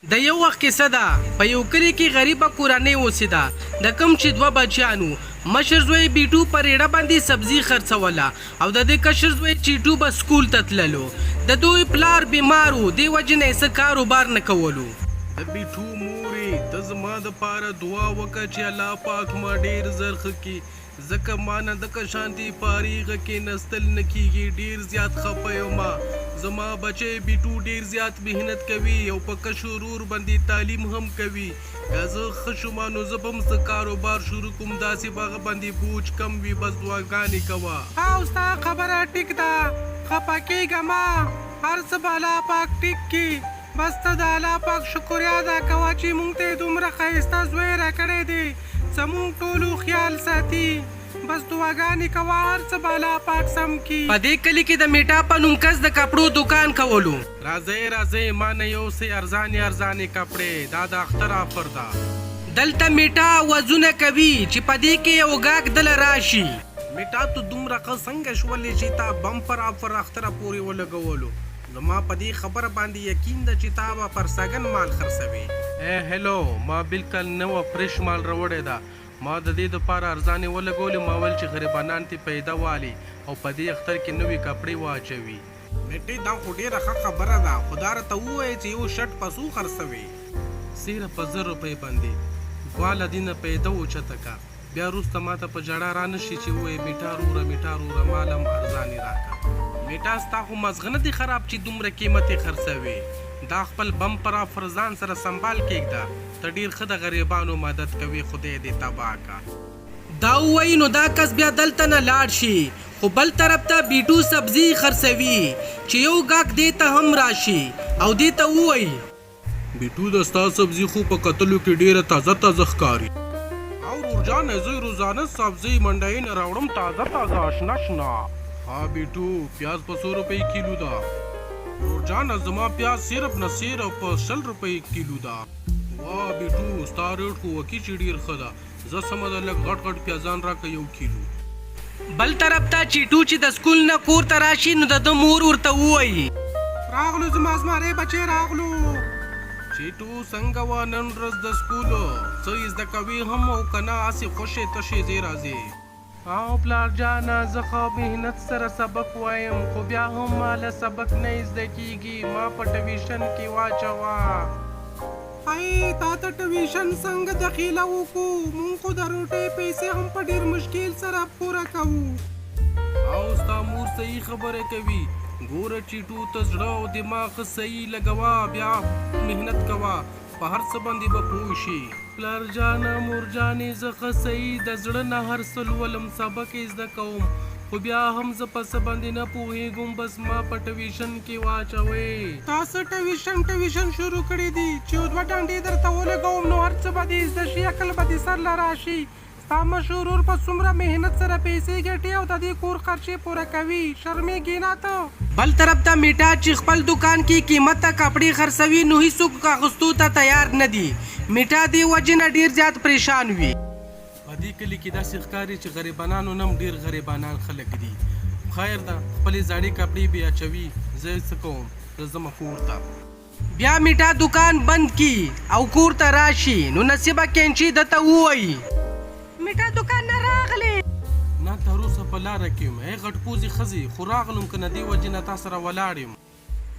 د یو وخت کیسه ده، په یو کلي کې غریبه کورنۍ اوسیده، د کوم چې دوه بچیان وو، مشر زوی بیټو په ریړه باندې سبزي خرڅوله او د ده کشر زوی چیټو به سکول ته تللو. د دوی پلار بیمار وو، دې وجې نه یې څه کار و بار نه کولو. د بیټو مورې ته زما د پاره دعا وکړه چې الله پاک ما ډیر زر ښه کړي، ځکه مانه دکه شانتی فاریغه کیناستل نه کیږی ډیر زیات خفه یم زما بچی بیټو ډیر زیات محنت کوی او په کشر ورور باندی تعلیم هم کوی که زه ښه شوم نو زه به هم څه کاروبار شروع کوم داسی به هغه باندی بوج کم وی بس دعاګانی کوه. هاو ستا خبره ټیک ده خپه کیږه مه هر څه به الله پاک ټیک کی بس ته د الله پاک شکریا ادا کوه چی مونږ ته یې دومره ښایسته زوی راکړی دی زمونږ ټولو خیال ساتی بس دعاګانی کوه هر څه به الله پاک سم کی. په دې کلي کې د میټا په نوم کس د کپړو دوکان کولو. راځئ راځئ مانه یوسئ ارزانې ارزانې کپړې دا د اختر آفر ده. دلته میټا اوازونه کوي چې په دې کې یو ګاک دله راشي. میټا ته دومره ښه څنګه شولې چې تا بمپر آفر اختره پورې ولګولو. زما په دې خبره باندې یقین ده چې تا به پر سګن مال خرڅوې. ای هلو ما بلکل نوه فریش مال راوړی ده ما ددې دپاره ارزانې ولګولې ما ویل چې غریبانان ترې پیده والي او په دې اختر کې نوې کپړې واچوي. میټې دا خو ډیره ښه خبره ده خو دا راته ووایه چې یو شرټ په څو خرڅوې؟ سیره په 1000 روپۍ باندې. ګواله دینه پیده اوچته که. بیا وروسته ماته په ژړا رانه شي چې ووایې میټا روره میټا روره مال هم ارزانې راکه. میټا ستا خو مازغه نه دي خراب چې دومره قیمت یې خرڅوې دا خپل بمپر افر ځان سره سمبال کیږده ته ډیر ښه د غریبانو مدد کوې خدای دې تباه که. دا ووایي نو دا کس بیا دلته نه لاړ شي خو بل طرف ته بیټو سبزي خرڅوي چې یو ګاک دې ته هم راشي او دې ته ووایي. بیټو د ستا سبزي خو په کتلو کې ډیره تازه تازه ښکاري. او ورور جانه زه روزانه سبزي منډۍ نه راوړم تازه تازه شنه شنه. ها بیټو پیاز په څو روپۍ کیلو ده. ورور جانه زما پیاز صرف نه صرف په 20 روپۍ کیلو ده. واه بیټو ستا ریټ خو وکي چې ډیر ښه ده. ځه سمه ده لږ غټ غټ پیازان راکه یو کیلو. بل طرف ته چیټو چې د سکول نه کور ته راشي نو د ده مور ورته ووایي. راغلو زما زمری بچی راغلو. چیټو څنګه وه نن ورځ د سکول څه یې زده کوې هم او که نه هسې خوشې تشې ځې راځې. او پلار جانه زه ښه محنت سره سبق وایم خو بیا هم ماله سبق نه زده کیږي ما په ټویشن کې واچوه. ای تا ته ټویشن څنګه دخیله وکړو مونږ خو د روټۍ پیسې هم په ډیر مشکل سره پوره کوو. او ستا مور صحیح خبره کوي ګوره چیټو ته زړه او دماغ ښه صحیح لګوه بیا محنت کوه په هر څه باندې به پوه شې. پلار جانه مور جانې زه ښه صحیح د زړه نه هر څه لولم سبق یې زده کوم خو بیا هم زه په څه باندې نه پوهیږم بس ما په ټویشن کې واچوئ. تا څه ټویشن ټویشن شروع کړي دي چې یو دوه ډنډې درته ولګوم نو هر څه به دې زده شي عقل به دې سر له راشي ستا مشر ورور په څومره محنت سره پیسې ګټي او د دې کور خرچې پوره کوي شرمیږې نه ته؟ بل طرف ته میټا چې خپل دوکان کې قیمته کپړې خرڅوي نو هیڅوک اخیستو ته تیار نه دي میټا دې وجې نه ډیر زیات پریشان وي. په دې کلي کې داسې ښکاري چې غریبانانو نه هم ډېر غریبانان خلک دي. خیر ده، خپلې زاړې کپړې بې اچوي، زه یې څه کوم، زه ځمه کور ته. بیا میټا دوکان بند کړي او کور ته راشي، نو نصیبه کینچي ده ته ووایي. میټا دوکان نه راغلې؟ نه، تر اوسه په لاره کې یم. ای غټ پوزې ښځې، خو راغلم که نه، دې وجې نه تا سره ولاړ یم.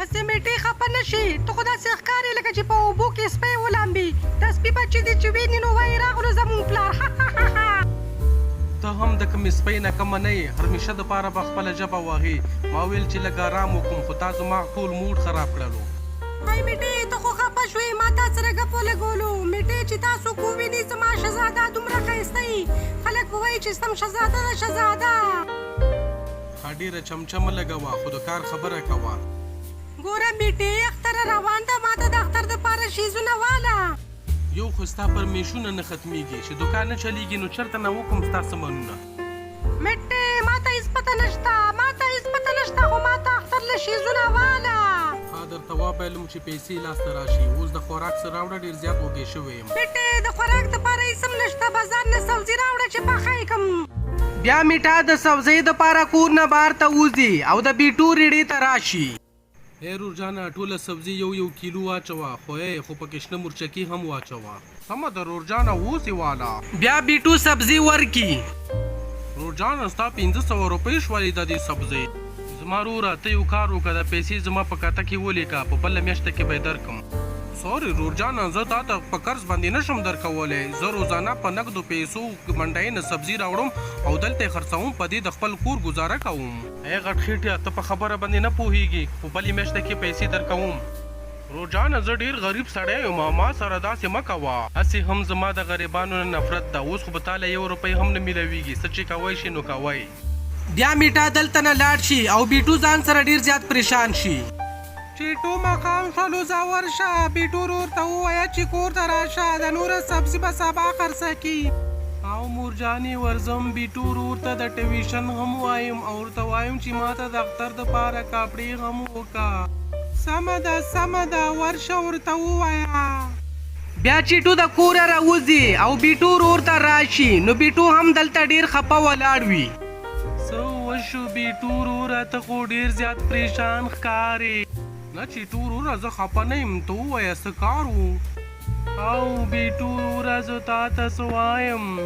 هسې میټې خپه نه شي، ته خو داسې ښکارې لکه چې په اوبو کې سپی ولامبي، دا سپي بچي دې چې ویني نو وایي راغلو زمونږ پلار هاهاهاها. ته هم د کومې سپۍ نه کمه نه یې، هرمیشه دپاره به خپله ژبه وهې، ما ویل چې لږ ارام وکړم خو تا زما ټول موډ خراب کړلو. های میټې ته خو خپه شوې، ما تا سره ګپ ولګولو، میټې چې تا څوک وویني زما شهزاده دومره ښایسته یي، خلک به وایي چې سم شهزاده ده شهزاده. ښه ډېره چمچه مه لګوه خو د کار خبره کوه. ګوره میټې اختر روان ده ماته د اختر دپاره شیزونه واله. یو خو ستا پرمیشونه نه ختمیږي چې دوکان نه چلیږي نو چرته نه وکم ستا څه منونه. میټې ماته هیڅ پته نشته ماته هیڅ پته نشته خو ماته اختر له شیزونه واله. ښه درته وبایلم چې پیسې لاس ته راشي اوس د خوراک څه راوړه ډېر زیات وږی شوی یم. میټې د خوراک دپاره هیڅ هم نشته بازار نه سوزي راوړه چې پخه یې کم. بیا میټا د سوزۍ دپاره کور نه بهر ته وځي او د بیټو ریړې ته راشي. ای رور جانه، ټوله سبزي یو یو کیلو واچوه، خو ای خو پکې شنه مرچکي هم واچوه. سمه ده رور جانه، اوس یې واله. بیا بیټو سبزي ورکي. رور جانه، ستا 500 روپۍ شولې د دې سبزۍ. زما روره، ته یو کار وکړه، دا پیسې زما په کاته کې ولیکه، په بله میاشت کې به یې درکم. سوري رور جانه، زه تا ته په قرض باندې نشم درکولی. زه روزانه په نقدو پیسو منډۍ نه سبزي راوړم او دلته یې خرڅوم، په دې د خپل کور ګزاره کوم. ای غټ خېټه، ته په خبره باندې نه پوهېږي، په بلې میاشت کې پیسې درکوم. رور جانه، زه ډېر غریب سړی یم، ما سره داسې مه کوه. هسې هم زما د غریبانو نه نفرت ده، اوس خو به تا له یو روپۍ هم نه میلاویږي، څه چې کوی شي نو کوی. بیا میټا دلته نه لاړ شي او بیټو ځان سره ډېر زیات پریشان شي. چیټو، ماښام شولو، ځه ورشه بیټو رور ته ووایه چې کور ته راشه، د نوره سبزي به سبا خرڅه کی. او مورجانې، ورځم، بیټو رور ته د ټیویشن هم وایم او ورته وایم چې ما ته د اختر دپاره کاپړې هم وکه. سمه ده، سمه ده، ورشه ورته ووایه. بیا چیټو د کوره راوځي او بیټو رور ته راشي، نو بیټو هم دلته ډیر خپه ولاړ وي. څه وشو بیټو روره، ته خو ډیر زیات پریشان ښکارې؟ نه چیټو روره، زه خپه نه یم، ته ووایه څه کار و؟ او بیټو روره، زه تا ته څه وایم.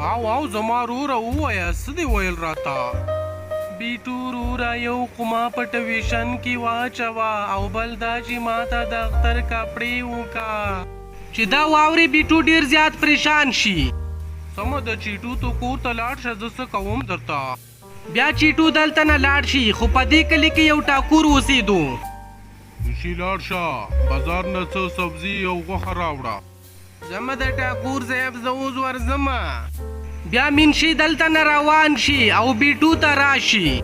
او او زما روره، ووایه څه دې ویل راته؟ بیټو روره، یو خو ما په ټویشن کې واچوه او بل دا چې ما ته د اختر کپړې وکه. چې دا واوري، بیټو ډیر زیات پریشان شي. سمه ده چیټو، ته کور ته لاړ شه، زه څه کوم درته. بیا چیټو دلته نه لاړ شي، خو په دې کلي کې یو ټاکور اوسېدو. منشي، لاړ شه، بازار نه څه سبزي او غوښه راوړه. سمه ده ټاکور صاحب، زه اوس ورځم. بیا منشي دلته نه روان شي او بیټو ته راشي.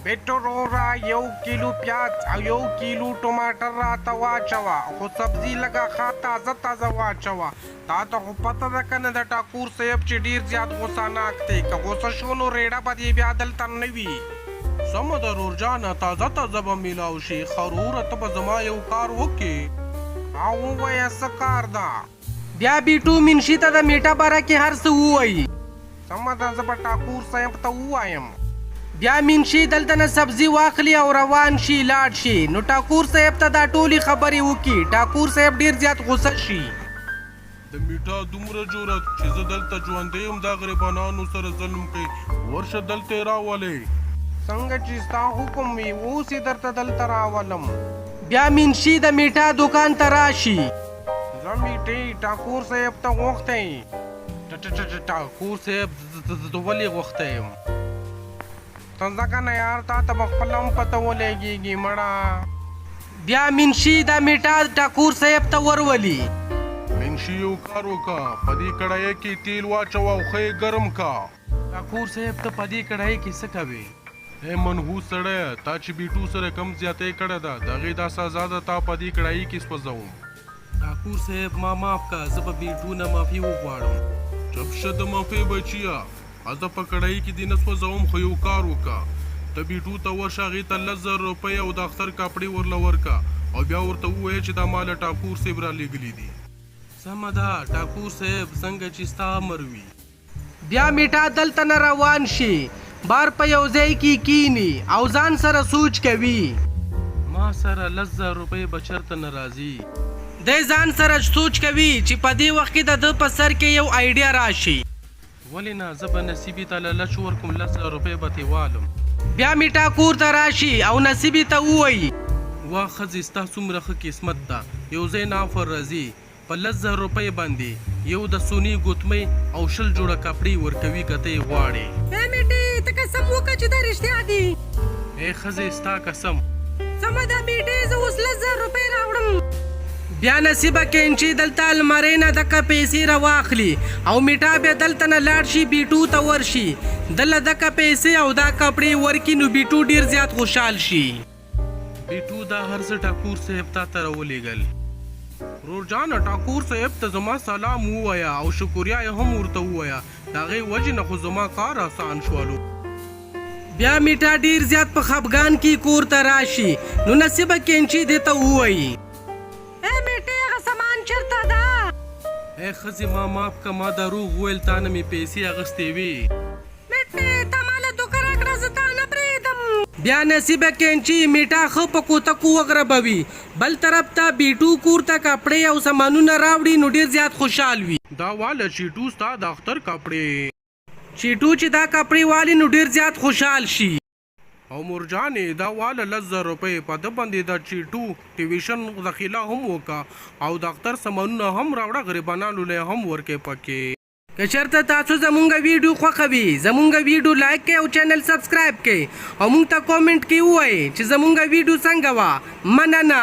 بیټو روره، یو کیلو پیاز او یو کیلو ټماټر راته واچوه، خو سبزي لږه ښه تازه تازه واچوه. تا ته خو پته ده که نه د ټاکور صاحب چې ډېر زیات غوسه ناک دی، که غوسه شو نو ریړه به دې بیا دلته نه وي. سمه ده رور جانه، تازه تازه به میلاو شي. ښه روره، ته به زما یو کار وکې؟ او ووایه، څه کار ده؟ بیا بیټو منشي ته د میټه باره کې هر څه ووایي. سمه ده، زه به ټاکور صاحب ته ووایم. بیا منشي دلته نه سبزي واخلي او روان شي، لاړ شي، نو ټاکور صاحب ته دا ټولې خبرې وکړي. ټاکور صاحب ډیر زیات غوسه شي. د میټا دومره جرأت چې زه دلته ژوندی یم دا غریبانانو سره ظلم کوي، ورشه دلته یې راولئ. څنګه چې ستا حکم وي، اوس یې درته دلته راولم. بیا منشي د میټا دوکان ته راشي. زه میټې ټاکور صاحب ته غوښتی. ټاکور صاحب زه ولې غوښتی یم؟ ته ځه که نه یار، تا ته به خپله هم پته ولګېږي مړه. بیا منشي دا میټا ټاکور صاحب ته ورولي. منشي، یو کار وکړه، په دې کړایي کې تیل واچوه او ښه یې ګرم کا. ټاکور صاحب، ته په دې کړایي کې څه کوې؟ ای منحوس سړیه، تا چې بیټو سره کم زیاتی کړی ده، د هغې دا سزا ده، تا په دې کړایي کې سوځوم. ټاکور صاحب، ما معاف کا، زه به بیټو نه معافي وغواړم. چپ شه د معافۍ بچیه، زه په کړایي کې دې نه سوځوم، خو یو کار وکړه، ته بیټو ته ورشه، هغې ته 10,000 روپۍ او د اختر کپړې ورله ورکه او بیا ورته ووایه چې دا ما له ټاکور صاحب رالیږلي دي. سمه ده ټاکور صاحب، څنګه چې ستا امر وي. بیا میټا دلته نه روان شي، بار په یو ځای کې کینی او ځان سره سوچ کوي. ما سره 10,000 روپۍ به چېرته نه راځي؟ دی ځان سره سوچ کوي چې په دې وخت کې د ده په سر کې یو ایډیا راشي. ولې نه، زه به نصیبې ته لالچ ورکوم، 10,000 روپۍ به ترې والم. بیا میټا کور ته راشي او نصیبې ته ووایي: وا ښځې، ستا څومره ښه قسمت ده، یو ځای نه افر راځي، په 10,000 روپۍ باندې یو د سونې ګوتمۍ او 20 جوړه کپړې ورکوي، که ته یې غواړې. ای میټې، ته قسم وکړه چې دا رښتیا دي. ای ښځې، ستا قسم. سمه ده میټې، زه اوس 10,000 روپۍ راوړم. بیا نصیبه کینچي دلته المارۍ نه دکه پیسې راواخلي او میټا بیا دلته نه لاړ شي، بیټو ته ورشي، دله دکه پیسې او دا کپړې ورکي، نو بیټو ډیر زیات خوشحال شي. بیټو، دا هر څه ټاکور صاحب تا ته راولېږل. رور جانه، ټاکور صاحب ته زما سلام ووایه او شکریا یې هم ورته ووایه، د هغې وجې نه خو زما کار اسان شولو. بیا میټا ډیر زیات په خفګان کې کور ته راشي، نو نصیبه کینچي دې ته ووایي: ای میټې، هغه سامان چېرته ده؟ ای ښځې، ما معاف که، ما دروغ وویل، تا نه مې پیسې اخیستې وې. میټې، تا ماله دوکه راکړه، زه تا نه پرېږدم. بیا نصیبه کینچي میټا ښه په کوتکو وغربوي. بل طرف ته بیټو کور ته کپړې او سامانونه راوړي نو ډیر زیات خوشحال وي. دا واله چیټو ستا د اختر کپړې. چیټو چې دا کپړې والي نو ډیر زیات خوشحال شي. او مورجانې دا واله 10,000 روپۍ، په ده باندې د چیټو ټیویشن ذخیره هم وکه او د اختر سامانونه هم راوړه، غریبانانو له هم ورکې پکې. که چېرته تاسو زمونږ ویډیو خوښوي، زمونږ ویډیو لایک کړئ او چینل سبسکرایب کړئ او مونږ ته کومنټ کې ووایئ چې زمونږ ویډیو څنګه وه. مننه.